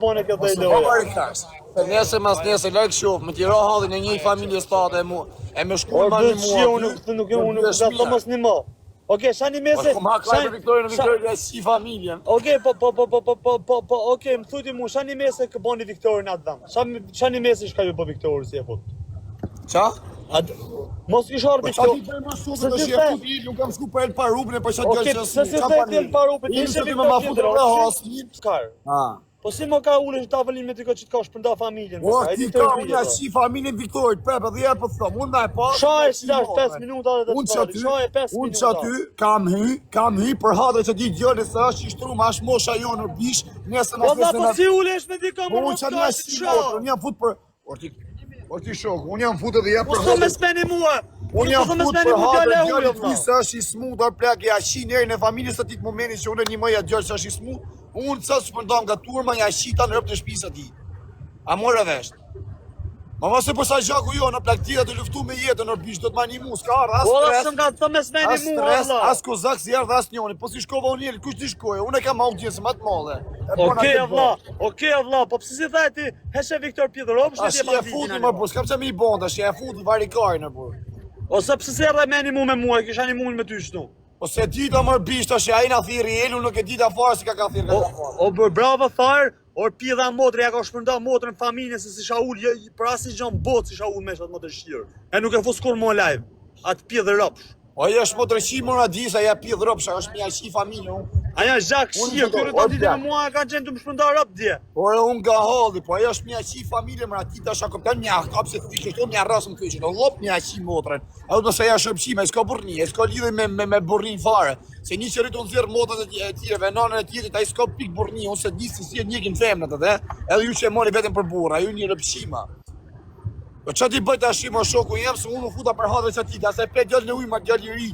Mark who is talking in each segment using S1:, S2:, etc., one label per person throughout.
S1: Pone këtë
S2: dhe
S1: loja.
S2: Po kars. Se nesër mas nesër larg qof, me t'i ra hallin e një familjes tate e mu, e me shku
S1: ma një mua. Unë nuk nuk unë nuk do të mos një mo. Okej, shani mese.
S2: Po ma ka për Viktorin, Viktorin e si familjen.
S1: Okej, po po po po po po po po okej, më thuj ti mu shani mese kë boni Viktorin atë vend. Shani shani mese shka ju bë Viktori si e fut.
S2: Ça?
S1: At mos kish ardhur
S2: po
S1: Viktor.
S2: Po ti bëj më shumë të shi e fut i nuk kam shku për el parupën e për çfarë
S1: gjë që. Okej, pse si the el parupën?
S2: Ishte ti më ma fut në hasmin.
S1: Skar.
S2: Ah.
S1: Po si më ka ulesh në tavolinë me dikë që të ka shpërnda familjen?
S2: Po ti ka unë ja qi familjen Viktorit, prapë edhe ja po them, unë na e pa.
S1: Shaje si dash 5 minuta dhe
S2: të
S1: të
S2: aty,
S1: shaje 5
S2: minuta. Unë që aty kam hy, kam hy për hatër që ti djali se është i shtrum, është mosha jonë në bish,
S1: nesër po,
S2: na
S1: Po po si ulesh me dikë
S2: më? Po unë që na si unë jam fut për Or ti, or ti shok, unë jam fut edhe ja
S1: për. Po më speni mua.
S2: Unë jam fut për hatër djalit ti se është i smut, or plak ja qi njerin e familjes së tij të momentit që unë një më ja djalë se është i smut, unë sa s'përndam nga turma ja qita në robt e shtëpisë atij. A more vesh? Ma mos e përsa gjaku jo, në plak tjera të luftu me jetën, në bish do të ma një mu, s'ka ardhë, as
S1: po,
S2: stres,
S1: Po, ka të me smeni
S2: as stres, as kozak, si ardhë, as njoni, po si shkova unë jelit, kush ti shkoje, unë e kam audiencë ma të madhe.
S1: Okej, okay, vlla, okej, okay, vlla, po pse si tha ti, heshe Viktor Pidhropsh,
S2: ti e pa futi, më po, s'kam çka me i bon, tash e futi vari karin në burr.
S1: Ose pse si erdhe me mu me mua, kisha një mund me ty shtu.
S2: Po se dita mër bish tash ai na thirri Elu nuk e dita fare si ka ka thirrë.
S1: O, o bër bravo far, or pidha motrë ja ka shpërnda motrën familjen se s'isha ul për asnjë gjë në botë s'isha ul me atë motërshirë. E nuk e fus kurrë më live. Atë pidh ropsh.
S2: Po ajo është motërqi mora disa ja pidh ropsh, është mja qi familje unë.
S1: Ajo është gjak shirë, ky rrëta ditë me mua ka qenë të më shpërnda rob dje.
S2: Ore unë nga halli, po ajo është mja qi familje mora ti tash a kupton mja kap se ti kështu mja rrasëm këtu që do llop mja qi motrën. Ajo do se ja shërbshime, me s'ka burrni, e s'ka lidhje me me me burrin fare. Se një që rriton nxjerr motrat e e tjerëve, nënën e tjetrit, ai s'ka pik burrni, unë se di se si e ndjekin femrat atë, edhe ju që e mori vetëm për burra, ju një rëpshima. Po ç'a ti bëj tash më shoku jem se unë u futa për hatër që ti, sa e pe djalin e ujë, ma djalë i ri.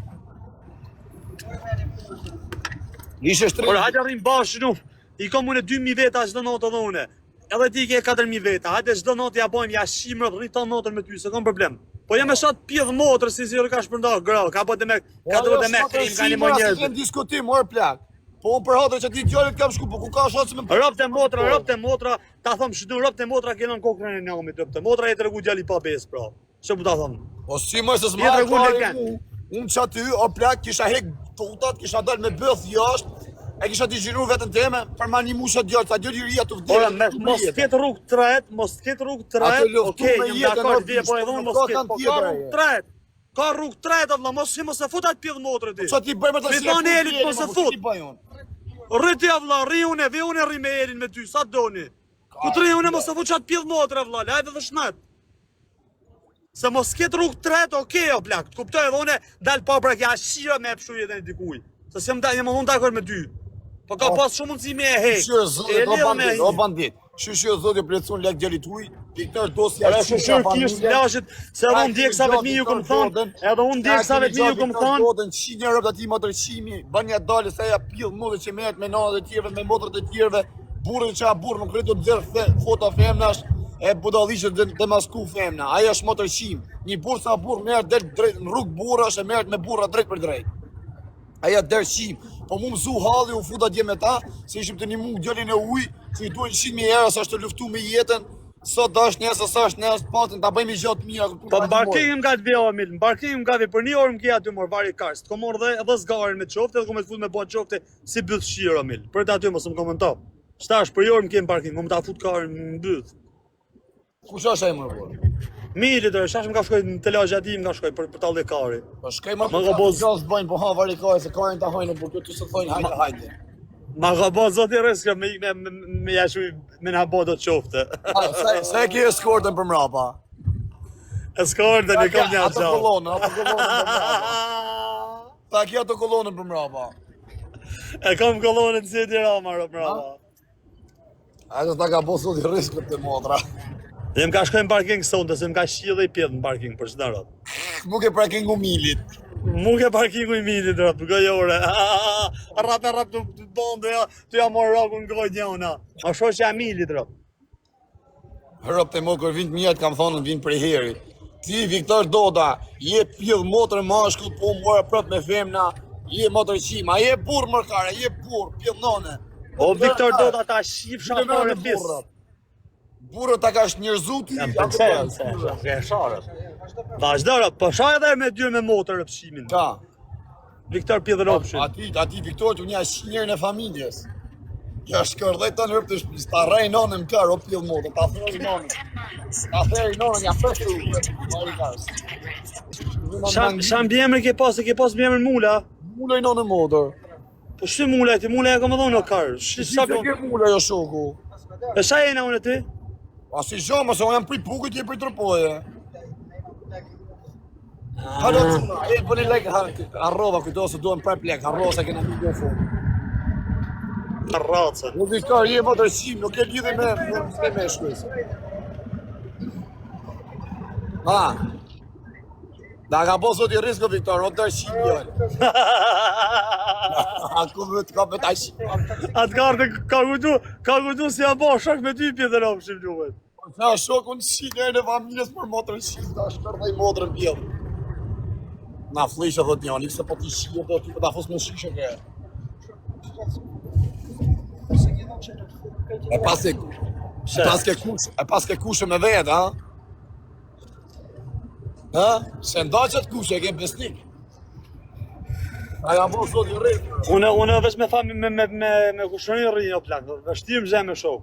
S2: Ishe shtrenjtë.
S1: Por hajde rrim bashkë nu. I kam unë 2000 veta çdo natë edhe unë. Edhe ti ke 4000 veta. Hajde çdo natë ja bëjmë ja shimrë rri tan natën me ty, s'e kam problem. Po jam e shat pidh motrë si si ka shpërnda gra, ka bërë me ka do të me krim ka një më
S2: njerëz. S'ka diskutim mor plak. Po unë për hatër që ti djalit kam shku, po ku ka shans me
S1: Robt e motra, robt e motra, Ta thom shtu robt e motra ke lënë kokrën e namit robt e motra je tregu djali pa besë pra. Ç'po ta
S2: thom? Po si më se s'ma
S1: tregu
S2: leken. Unë që aty, o plak, kisha hek tutat, kisha dal me bëth jashtë, e kisha dëgjiru veten teme për ma një musha djalë, sa djalë i ri aty vdekë.
S1: Ora, me, mos ketë rrugë tret, mos ketë rrugë tret, okej, jam dakord, vje, po edhe unë mos ketë, po ka rrugë tret. Ka rrugë tret, vëlla, mos si mos e fut atë pidh motrë ti.
S2: Po ç'a ti bëj me
S1: të si? Thonë Elit mos e fut. Rri ti vëlla, rri unë, vi unë rri me Elin me ty, sa doni. Ku të rri unë mos e fut çat pidh motrë vëlla, lajve dhe shnet. Se mos ketë rrugë tret, okej o plak, të kuptoj edhe unë dal pa pra ja shira me e pshu jetën e dikuj. Se s'jam da, jam unë dakord me ty. Po ka pas shumë mundësi me e hek.
S2: Shyqyr zoti, o bandit, o bandit. Shyqyr zoti plecun lek djalit tuj, Viktor dosja
S1: Ora shyqyr kish lashit, se edhe unë ndjekësave të mi ju kom thonë, edhe unë ndjekësave të mi ju kom thonë.
S2: Dodën qi një rob aty motër qimi, bën një dalë se ja pill mundë që merret me nanat e tjerëve, me motrat e tjerëve, burri që a burr nuk rritu nxjerr foto femnash, e budalliqe dhe, dhe masku femna. Ai është motër qim. Një burr sa burr merr del drejt në rrugë burrash e merret me burra drejt për drejt. Aja der qim, po mu më zu halli, u futa dje me ta, se ishim të një mu djalin e ujë, që i duhen 100.000 euro, sa është të luftu me jetën, sot është nesër, sa është nesër, patën, ta bëjmë i gjatë mira.
S1: Po në parking nga të vje, o Emil, në parking nga vje, për një orë më kja aty mor, vari kars, të kom morë dhe edhe zgarin me qofte, edhe kom e të fut me bo qofte, si byth shirë, Emil, për të aty mos më komento. Shtash, për një orë më ke në parking, kom ta fut karin në byth.
S2: Kush është ai më burr?
S1: Mili të shash më ka shkoj në telazh aty më ka shkoj për për talli
S2: kari. Po shkoj më ka bo zot bëjnë po ha vari kari se karin ta hajnë por këtu s'e thonë hajde hajde.
S1: Ma ka bo zoti rresk me me me, me ja shu me na bo do qofte.
S2: A sa sa e ke eskortën për mrapa?
S1: Eskortën e kam një
S2: atë. Ato kolonën, ato kolonën për mrapa. Ta ke ato kolonën për mrapa.
S1: E kam kolonën si Edi Rama për mrapa.
S2: A do ta ka bo zoti rrisk këtë motra.
S1: Dhe më ka shkoj në parking sonte, se më ka shqi dhe i pjedh në parking për çdo rrot.
S2: Mu ke parkingu milit.
S1: Mu ke parkingu i milit, rrot, për gojore. Rrap e rrap të, të bonde, ja, të ja morë rokun në gojë njona. Ma shoqja e milit, rrot.
S2: Rrot të mo kur vinë të mirat, kam thonë, vinë prej herit. Ti, Viktor Doda, je pidh motër mashkull, po mora prap me femna, je motër qima, je burr mërkare, je burr, pidh none.
S1: O Viktor do ta ta shifsha fare pis.
S2: Burrë ta ka shnjerëzu ty.
S1: Jam pëlqen se është e sharës. Vazhdo, ro, po shaj edhe me dy me motër e pshimin.
S2: Ka.
S1: Viktor pidh ropshin.
S2: Ati, ati Viktor që një njërin e familjes. Ja shkërdhej të në të shtëpisë, ta rrej nonën më kar, o pjell motër, ta theri nonën. Ta theri nonën, ja fështu.
S1: Sha sha mbiemër ke pas, e ke pas mbiemër Mula.
S2: Mula i nonën motër.
S1: Po shi Mula ti, Mula e kam dhënë o kar. Shi sa
S2: Po
S1: po.
S2: ke Mula jo shoku.
S1: E sa jena unë ti?
S2: A si gjo, mos unë jam prej Pukët, je prej Tropoje. Halo, çuna, e bëni like, harrova kujto se duhen prap lek, harrova se kena një fund.
S1: Rracën.
S2: Nuk i ka, je më dërqim, nuk e lidhe me, me, me me shkujs. Ha. Da ka bo zoti risko Viktor, o dërqim djalë. A ku më të kapet aq?
S1: Atë kartë ka kujtu, ka kujtu si jam bo shok me ty pjedh ropshin lumet.
S2: Na shokun qinë e familjes për motrën qinë, ta shkërdhej motrën pjell. Na fllisha thot njani, se po ti shije do ti po ta fus në shishe ke. E pas e, e pas ke kush, e pas ke kushë me vetë, ha? Ha? Se nda që të kushë, e ke besnik. A ja bo sot i rrit.
S1: Unë unë veç me fami me me me me kushërin rri o plak, vështirë më zë me shok.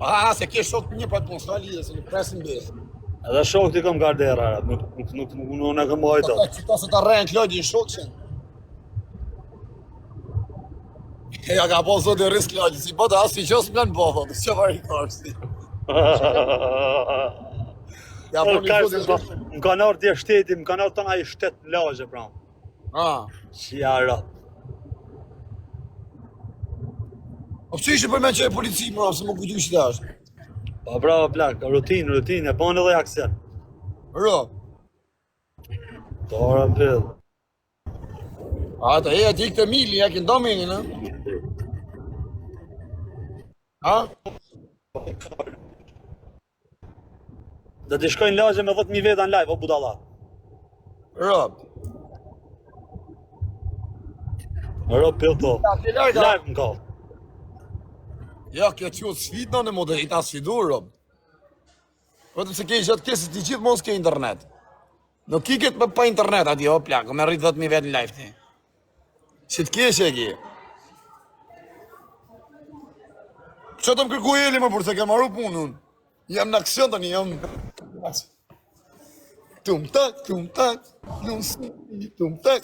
S2: A, se ke shok një pa të punë, s'ka lidhje, se nuk presin besë.
S1: Edhe shok ti kam gardera, nuk nuk nuk nuk nuk nuk e kam mbajt dot.
S2: Ta qita se ta rrejnë Klodi në shok qenë. E ja ka bo zoti risk Klodi, si po të asë i qosë më lënë bo, thotë, që vari karë si. Ja
S1: Po
S2: bo një
S1: ka
S2: zoti
S1: se
S2: risk.
S1: më kanë ardhur dje shteti, më kanë ardhur tan ai shtet në lagje pra.
S2: Ah.
S1: Si ja ra.
S2: Po pse ishe për me që e polici më, se më kujtu që tash.
S1: Po bravo plak, rutinë, rutinë, e bën edhe aksion.
S2: Ro.
S1: Dora pill.
S2: A ta e ti këtë mili, ja kënë dominin, ha? Ha?
S1: Do të shkojnë në lagje me 10000 veta në live, o budalla.
S2: Ro.
S1: Ro pill to.
S2: Ja, ti larga.
S1: Live më ka.
S2: Ja, kjo quhet sfidë në model, i ta sfidur, ro. Vetëm se ke gjatë kesë, ti gjithmonë s'ke internet. Nuk ki këtë me pa internet atje, o plak, me rrit 10.000 vetë në live ti. Si të kesh e ki. Që të më kërku Eli më, por se ke marru punën unë. Jam në aksion tani, jam... Tum tak, tum tak, lum si, tum tak.